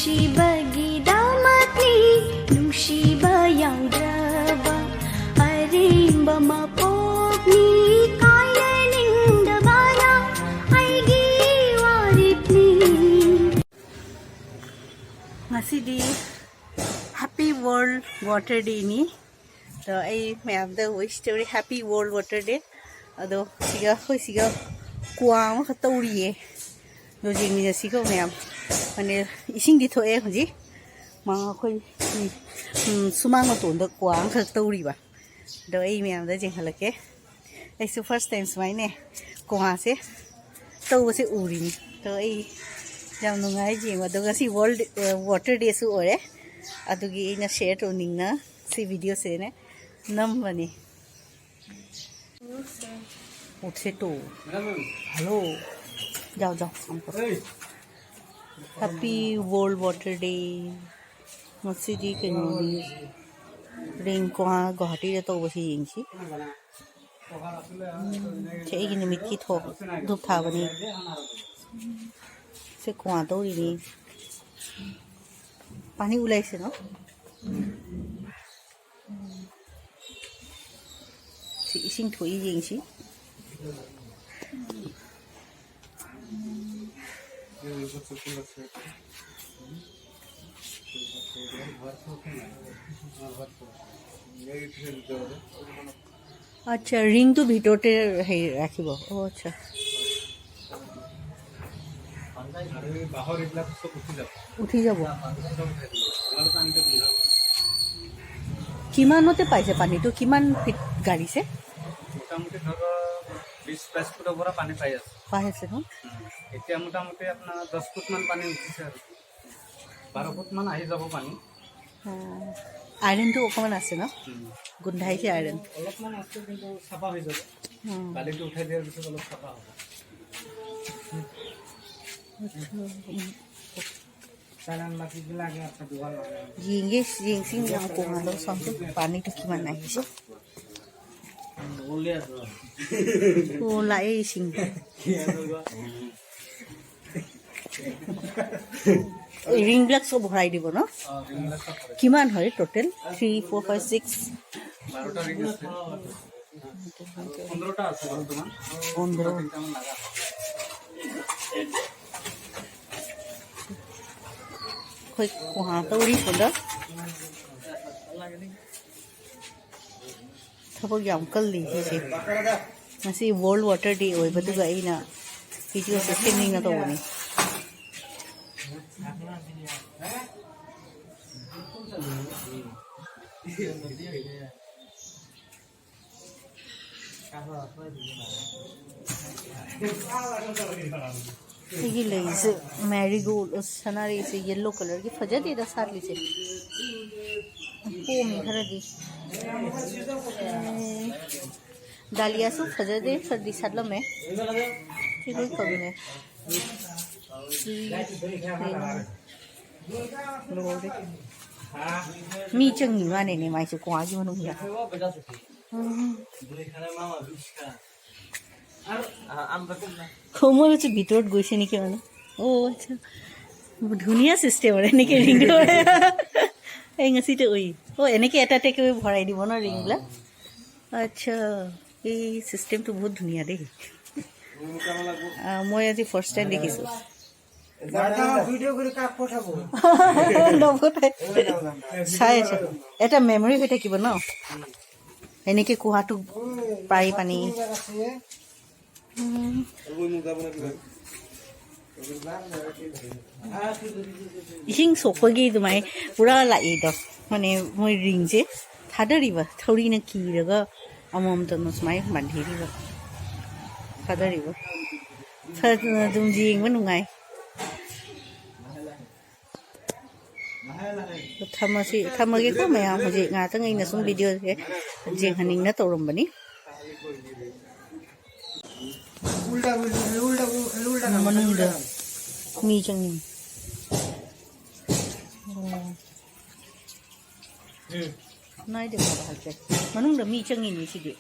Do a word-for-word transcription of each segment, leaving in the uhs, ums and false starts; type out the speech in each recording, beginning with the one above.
ꯅꯨꯡꯁꯤꯕꯒꯤꯗꯃꯛꯅꯤ, ꯅꯨꯡꯁꯤꯕ ꯌꯥꯎꯗ꯭ꯔꯕ ꯑꯔꯦꯝꯕ ꯃꯄꯣꯛꯅꯤ, ꯀꯥꯏꯅꯅꯤꯡꯗꯕꯅ ꯑꯩꯒꯤ ꯋꯥꯔꯦꯞꯅꯤ꯫ ꯉꯁꯤꯗꯤ Happy World Water Day ꯅꯤ꯫ ꯑꯗꯣ ꯑꯩ ꯃꯌꯥꯝꯗ wish ꯇꯧꯔꯤ, Happy World Water Day꯫ ꯑꯗꯣ ꯁꯤꯒ, ꯑꯩꯈꯣꯏ ꯁꯤꯒ ꯀ꯭ꯋꯥ ꯑꯃꯈꯛ ꯇꯧꯔꯤꯌꯦ꯫ ꯑꯗꯣ ꯌꯦꯡꯃꯤꯟꯅꯁꯤꯀꯣ ꯃꯌꯥꯝ꯫ ꯃꯅꯦ, ꯏꯁꯤꯡꯗꯤ ꯊꯣꯛꯑꯦ ꯍꯧꯖꯤꯛ꯫ ꯃꯥ ꯑꯩꯈꯣꯏ, ꯎꯝ, ꯁꯨꯃꯥꯡ ꯃꯇꯣꯟꯗ ꯀ꯭ꯋꯥ ꯑꯃꯈꯛ ꯇꯧꯔꯤꯕ꯫ ꯑꯗꯣ ꯑꯩ ꯃꯌꯥꯝꯗ ꯌꯦꯡꯍꯜꯂꯛꯀꯦ꯫ ꯑꯩꯁꯨ first time ꯁꯨꯃꯥꯏꯅ ꯀ꯭ꯋꯥꯁꯦ ꯇꯧꯕꯁꯦ ꯎꯔꯤꯅꯤ꯫ ꯑꯗꯣ ꯑꯩ ꯌꯥꯝ ꯅꯨꯡꯉꯥꯏ ꯌꯦꯡꯕ꯫ ꯑꯗꯣ ꯉꯁꯤ World, ꯑ, Water Day ꯁꯨ ꯑꯣꯏꯔꯦ꯫ ꯑꯗꯨꯒꯤ ꯑꯩꯅ share ꯇꯧꯅꯤꯡꯅ ꯁꯤ video ꯁꯦꯅꯦ ꯅꯝꯕꯅꯤ꯫ उठे तो। हेलो। जाओ, जाओ, काम करो। Happy World Water Day꯫ ꯉꯁꯤꯗꯤ ꯀꯩꯅꯣꯅꯤ, ꯔꯦꯡ ꯀ꯭ꯋꯥ ꯒꯨꯋꯥꯍꯥꯇꯤꯗ ꯇꯧꯕꯁꯤ ꯌꯦꯡꯁꯤ꯫ ꯎꯝ, ꯁꯤ ꯑꯩꯒꯤ ꯅꯨꯃꯤꯠꯀꯤ ꯊꯣꯛ ꯙꯨꯞ ꯊꯥꯕꯅꯤ꯫ ꯁꯤ ꯀ꯭ꯋꯥ ꯇꯧꯔꯤꯅꯤ꯫ पानी उलाइसे न? ꯁꯤ ꯏꯁꯤꯡ ꯊꯣꯛꯏ ꯌꯦꯡꯁꯤ꯫ আচ্ছা, ৰিংটো ভিতৰতে হেৰি ৰাখিব। অ', আচ্ছা। আৰু এই বাঁহৰ এইবিলাক চব উঠি যাব। উঠি যাব। চব উঠাই দিব। নহ'লে পানীটো গোন্ধাব। কিমানতে পাইছে পানীটো? কিমান ফিট গাড়িছে? মোটামুটি ধৰক বিশ বাইছ ফুটৰ পৰা পানী পাই আছে। পাই আছে ন? উম। এতিয়া মোটামুটি আপোনাৰ দহ ফুটমান পানী উঠিছে আৰু। বাৰ ফুটমান আহি যাব পানী। অ', আইৰণটো অকণমান আছে ন? উম। গোন্ধাইছে আইৰণ। অলপমান আছে, কিন্তু চাফা হৈ যাব। উম। বালিটো উঠাই দিয়াৰ পিছত অলপ চাফা হ'ব। আচ্ছা, উম। ꯌꯦꯡꯒꯦ, ꯌꯦꯡꯁꯤ ꯃꯌꯥꯝ ꯀꯣꯡꯍꯜꯂꯣ ꯁꯣꯝꯗ ꯄꯥꯅꯤꯗꯨ ꯀꯤꯃꯥꯟ ꯅꯥꯏꯁꯦ꯫ ꯑꯣ, ꯂꯥꯛꯑꯦ ꯏꯁꯤꯡ꯫ ৰিংবিলাক চব ভৰাই দিব ন? কিমান হয় total? Three, four, five, six. পোন্ধৰটা আছে বৰ্তমান। পোন্ধৰ। খৈ কুঁহাটো উৰি পদ। ꯊꯕꯛ ꯌꯥꯝ ꯀꯜꯂꯤ ꯁꯤꯁꯦ꯫ ꯉꯁꯤ World Water Day ꯑꯣꯏꯕꯗꯨꯒ ꯑꯩꯅ ꯚꯤꯗꯤꯑꯣꯁꯦ ꯁꯦꯝꯅꯤꯡꯅ ꯇꯧꯕꯅꯤ꯫ ꯁꯤꯒꯤ ꯂꯩꯁꯦ, ꯃꯦꯔꯤꯒꯣꯜ ꯁꯅꯥꯔꯩꯁꯦ, ꯌꯦꯜꯂꯣ ꯀꯂꯔꯒꯤ ꯐꯖꯗꯦꯗ ꯁꯥꯠꯂꯤꯁꯦ꯫ ꯄꯣꯝꯃꯤ ꯈꯔꯗꯤ꯫ ꯗꯥꯂꯤꯌꯥꯁꯨ ꯐꯖꯗꯦ, ꯈꯔꯗꯤ ꯁꯥꯠꯂꯝꯃꯦ꯫ ꯁꯤ ꯂꯣꯏ ꯐꯪꯉꯦ꯫ ꯁꯤ ꯀꯩꯅꯣ? ꯂꯣꯏꯔꯦ꯫ ꯃꯤ ꯆꯪꯉꯤ ꯃꯥꯅꯦꯅꯦ ꯃꯥꯏꯁꯦ ꯀ꯭ꯋꯥꯒꯤ ꯃꯅꯨꯡꯗ꯫ ꯎꯝ꯫ ꯈꯣ-, মই ভাবিছোঁ ভিতৰত গৈছে নেকি মানে। অ', আচ্ছা। ধুনীয়া চিষ্টেম আৰু এনেকে ৰিং দিব। এই ঙচিটো উই। অ', এনেকে এটা টেকেৱে ভৰাই দিব ন ৰিংবিলাক? আচ্ছা, এই চিষ্টেমটো বহুত ধুনীয়া দেই। আহ, মই আজি ফাৰ্ষ্ট টাইম দেখিছোঁ। ভিডিঅ' কৰি কাক পঠাব? নপঠাই। চাই আছো। এটা মেমৰি হৈ থাকিব ন? এনেকে কুহাটো পাৰি পানী। ꯎꯝ। ꯏꯁꯤꯡ ꯁꯣꯛꯄꯒꯤ ꯑꯗꯨꯃꯥꯏ ꯄꯨꯔꯥ ꯂꯥꯛꯏꯗꯣ꯫ ꯃꯥꯅꯦ, ꯃꯣꯏ ꯔꯤꯡꯁꯦ ꯊꯥꯗꯔꯤꯕ, ꯊꯧꯔꯤꯅ ꯀꯤꯔꯒ ꯑꯃꯃꯝꯇꯅ ꯁꯨꯃꯥꯏꯅ ꯃꯥꯟꯊꯤꯔꯤꯕ꯫ ꯊꯥꯗꯔꯤꯕ꯫ ꯐꯖꯅ ꯑꯗꯨꯝ ꯌꯦꯡꯕ ꯅꯨꯡꯉꯥꯏ꯫ ꯊꯝꯃꯁꯤ, ꯊꯝꯃꯒꯦꯀꯣ ꯃꯌꯥꯝ꯫ ꯍꯧꯖꯤꯛ ꯉꯥꯏꯍꯥꯛꯇꯪ ꯑꯩꯅ ꯁꯨꯝ ꯚꯤꯗꯤꯑꯣꯁꯦ ꯌꯦꯡꯍꯟꯅꯤꯡꯅ ꯇꯧꯔꯝꯕꯅꯤ꯫ ꯃꯅꯨꯡꯗ ꯃꯤ ꯆꯪꯉꯤ꯫ ꯑꯣ꯫ ꯅꯥꯏꯗꯦ ꯈꯔ ꯍꯥꯏꯐꯦꯠ꯫ ꯃꯅꯨꯡꯗ ꯃꯤ ꯆꯪꯉꯤꯅꯦ ꯁꯤꯗꯤ꯫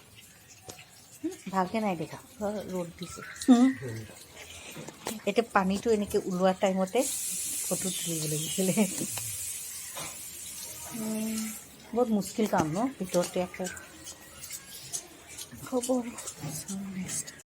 ꯎꯝ, ভালকে নাই দেখা। ৰ-, ৰ'দ দিছে। উম। এতিয়া পানীটো এনেকে ওলোৱা টাইমতে ফটো তুলিব লাগিছিলে। উম, বহুত মুস্কিল কাম ন, ভিতৰত ইয়াক হ'ব। নেক্সট।